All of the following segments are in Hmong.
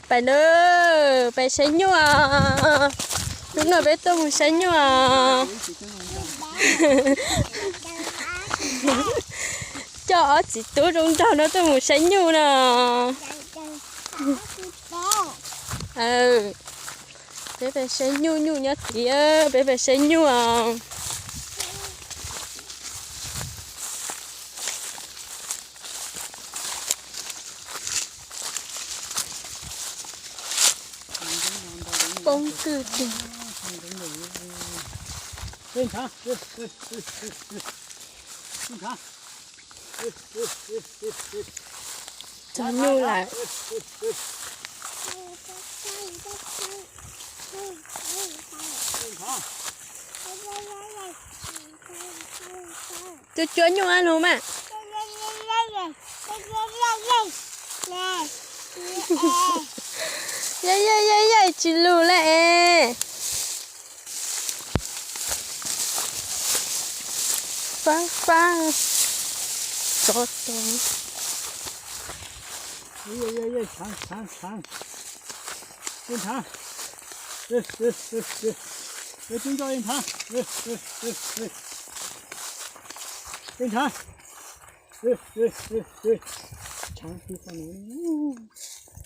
Pais na, pais saib nyuj os. Hnub no peb tuaj mus saib nyuj os. Coj ob txiv tub zoo nraug no tuaj mus saib nyuj no. Peb pais saib nyuj, nyuj nyob tid, peb pais saib nyuj os. Poob kwj tiag. Txog nyuj lawm. Cuab cuab nyuj ab lug mas. Yaj yaj yaj yaj, tsis lug lawm es. Fab fab. Tsov tod.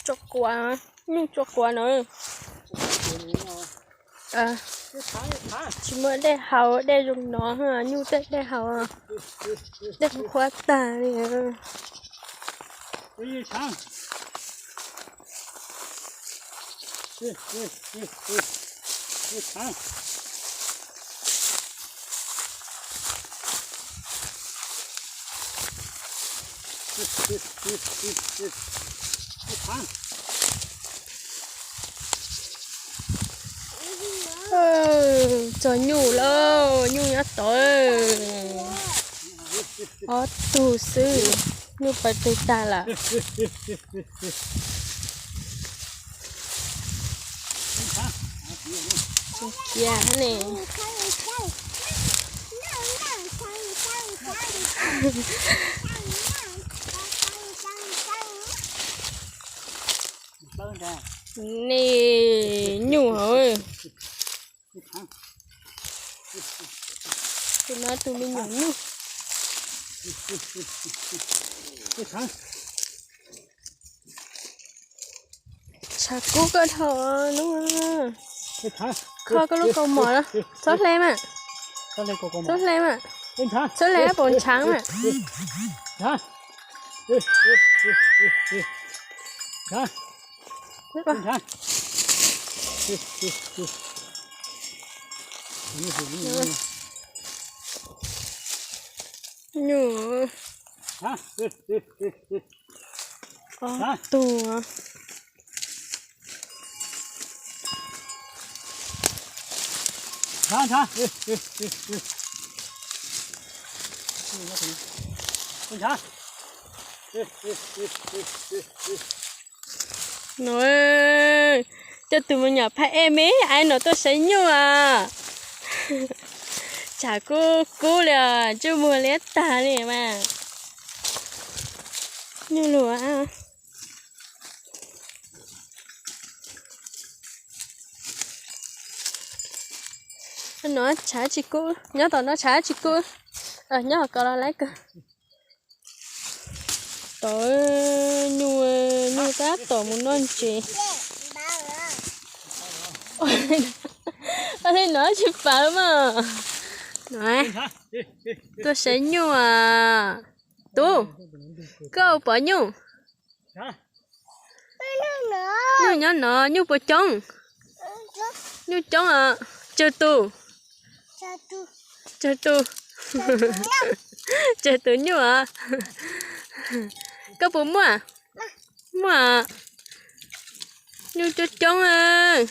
Tso quav, nyuj tso quav no. Tsis muaj dej haus, dej zoo no, nyuj tej dej haus, dej qhuav qhuav tag li. Txog nyuj lauj, nyuj nyob tod. Ob tug xwb, nyuj pawv twg tag lawm. Cia ne. Ne, nyuj hauv. Tus no tus me nyuam nyuj. Tshav kub koj dhau hnub, kho koj lub kaus mom na. Txhob hle mas, txhob hle mas, txhob hle pom ntshav mas. Nyuj. Ob tug. No, coj tus me nyuam phaj ej me aiv no tuaj saib nyuj as. Tshav kub kub li os, ntsej muag liab tag li mas. Nyuj lug. No tshav tsis kub, nyob tom no tshav tsis kub, nyob hauv ko los laib kawg. Tom nyuj, nyuj tab tom mus noj ntses. Ua li no tsis pawv mas. No, tuaj saib nyuj as. Tub, koj pom nyuj? Nyuj nyob no, nyuj puas coob? Nyuj coob os. Tsawg tus? Tsawg tus? Tsawg tus nyuj os? Koj puas muaj? Muaj. Nyuj coob coob.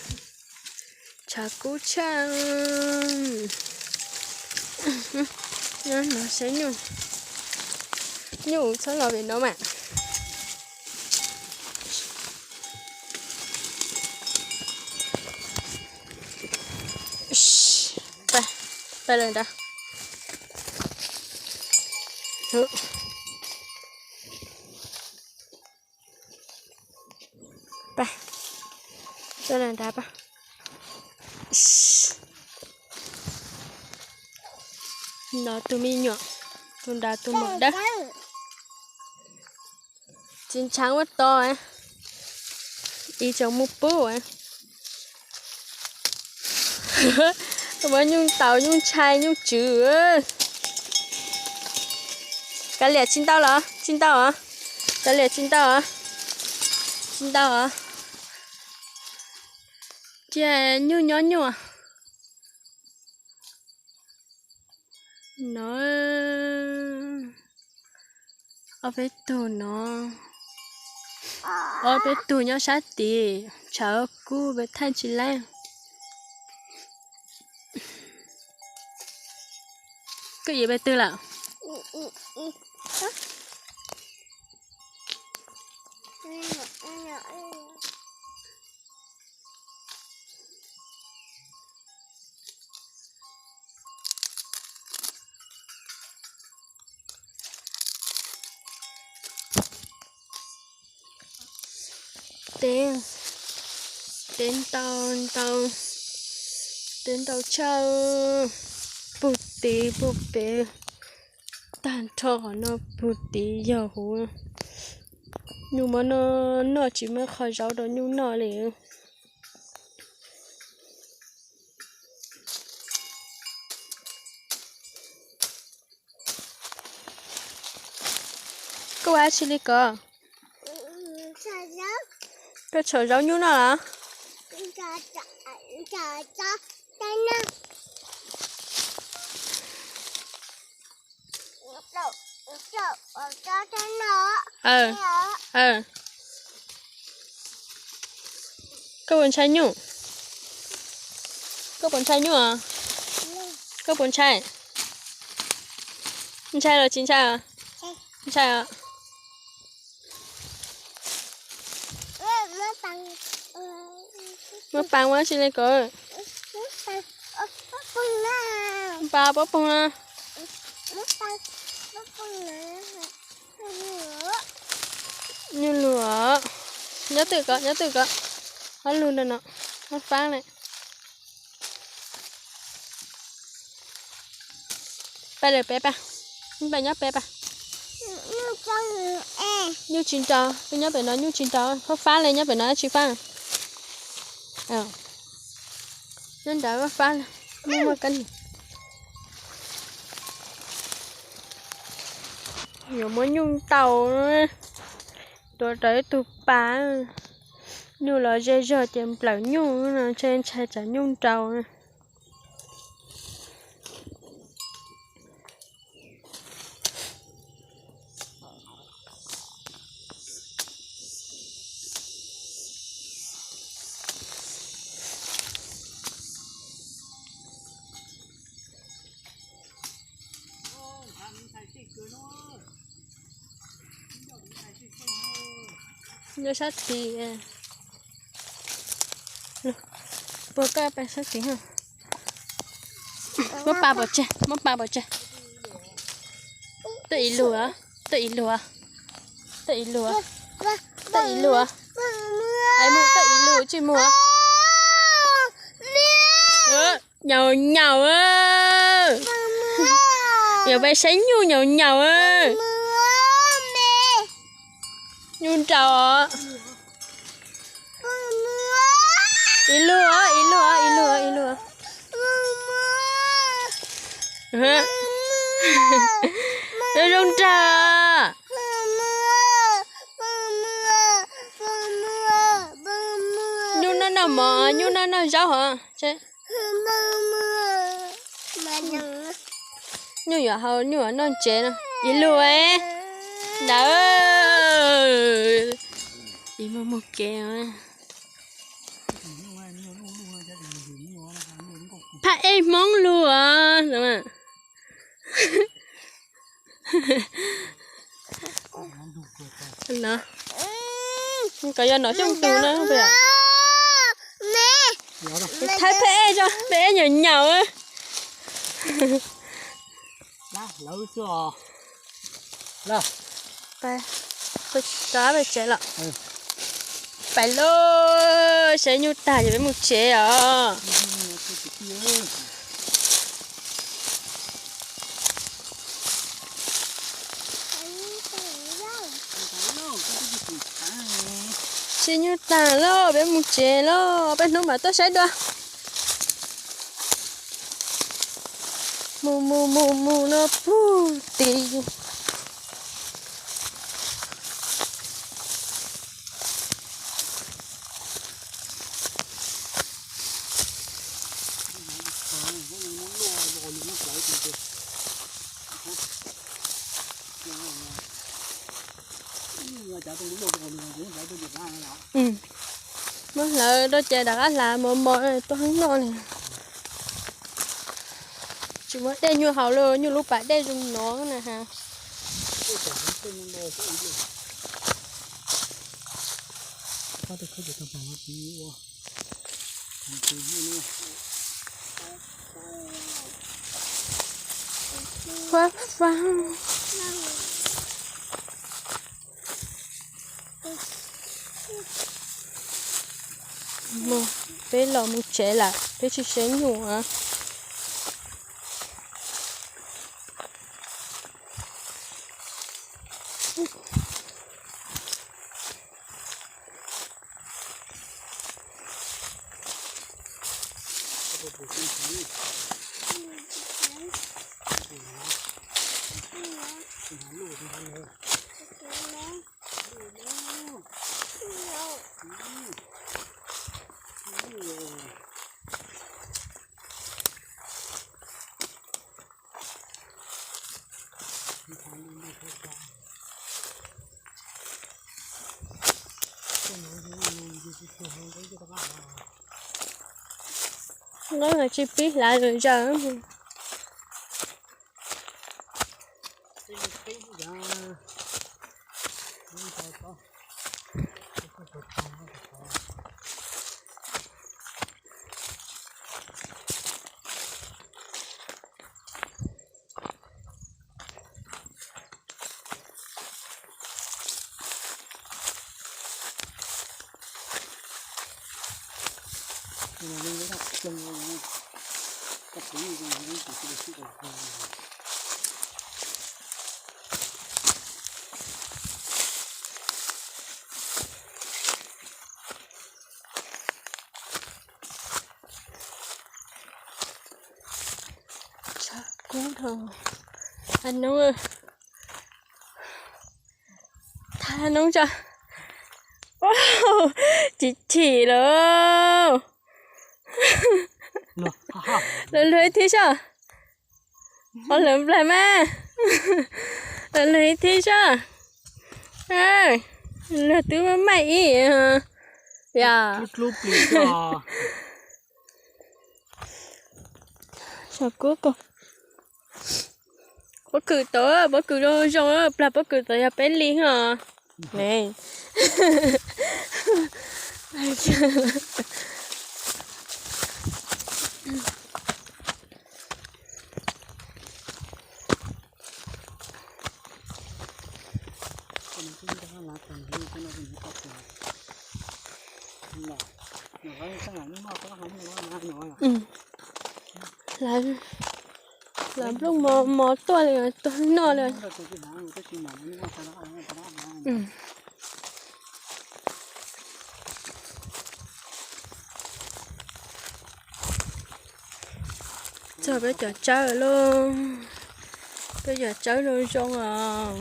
Tshav kub tshaj. No saib nyuj. Nyuj txhob los pem no mas. Pab, pab lawm ntag. Hwb. Pab. Tuaj nrad pab. No tus me nyuam, tus nrad tus maum dawb. Tsis ntshaav ua to, ib tsoom mus pub. Muab nyuj ntaus, nyuj ntshai, nyuj tswv. Kav liam tsis ntau los? Tsis ntau os. Kav liam tsis ntau os. Tsis ntau os. Cia nyuj nyob nyuj. No, ob peb tug no, ob peb tug nyob sab tid, tshav kub peb thaij tsis laib. Koj yim peb twg lawm? Teb, teb ntau ntau, teb ntau tshaj. Puag tid puag pem, tag nrho qhov no puag tid yog huv. Nyuj muab noj, noj tsis muaj qhov zaub rau nyuj noj li. Koj ua dab tsi li ko? Koj tsham zaub nyuj noj los? Koj puas ntshai nyuj? Koj puas ntshai nyuj? Koj puas ntshai? Ntshai los tsis ntshai? Ntshai os. Muab pas ua dab tsi li ko? Pas pob poog na. Nyuj lug os. Nyob twj ko, nyob twj ko. Ob lug ntawm no, ob fab ne. Pab lawm peb pab. Peb nyob peb pab. Nyuj tsis nrau, peb nyob pem no nyuj tsis nrau, fab fab li nyob pem no tsis fab. Nyob nrad fab fab li, muaj muaj kab nig. Yuav muab nyuj ntaus, tuav rawv ib tug pas. Nyuj los ze zog ces nplawm nyuj no, ntshe ntshai tsam nyuj nrau. Nyob sab tid. Puag koj pab sab tid. Muab pa pov tseg, muab pa pov tseg. Tuaj ib lug, tuaj ib lug, tuaj ib lug, tuaj ib lug. Mus tuaj ib lug tsis mus. Nyaum nyaum. Yuav pais saib nyuj nyaum nyaum. Nyuj nrau. Ib lug, ib lug, ib lug, ib lug. Zoo nraug. Nyuj noj noj mov, nyuj noj noj zaub hov. Nyuj yuav hau, nyuj yuav noj tsev no. Ib lug, ntawd. Ib lug mus kev. Phaj ej Hmoob lug os. Koj yog nom coj tus na. Thawb phaj ej, phaj ej nyaum nyaum. Rov pem tsev lawm. Pais lauj. Saib nyuj tag ces peb mus tsev os. Saib nyuj tag lauj, peb mus tsev lauj, peb hnub mam tuaj saib dua. Mus mus mus mus no pug tid. Muab hlawv rau ces rov qab hlawv mos mos tuaj heev no li. Tsis muaj dej nyuj haus li, nyuj lub pas dej zoo no na ha. Fab fab. Mus, peb los mus tsev lawm, peb tsis saib nyuj. Nqeeb tsis pib hlav zaws. Tshav kub dhau. Thaj noob tso. Chim chim lawm. Luag luag ib thib soj. Qhov lawv nplaig mas. Luag ib thib soj. Luag twb maj maj ib. Yog. Tshav kub kawg. Pob kws tod, pob kws zoo zoo, plag pob kws tod yog peb li os. Hlawv nplooj mos mos tuaj li, tuaj noj li. Txog peb cov tsawb lauj. Peb cov tsawb zoo zoo os.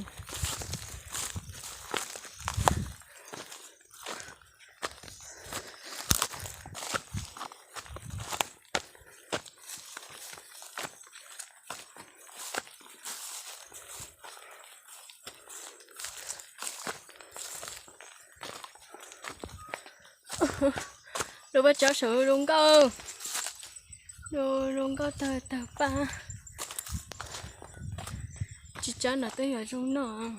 Lub pob tsuas saum zoo nkauj, zoo nkauj tawg tawg paj. Tsis tsawb no twb yog zoo noj.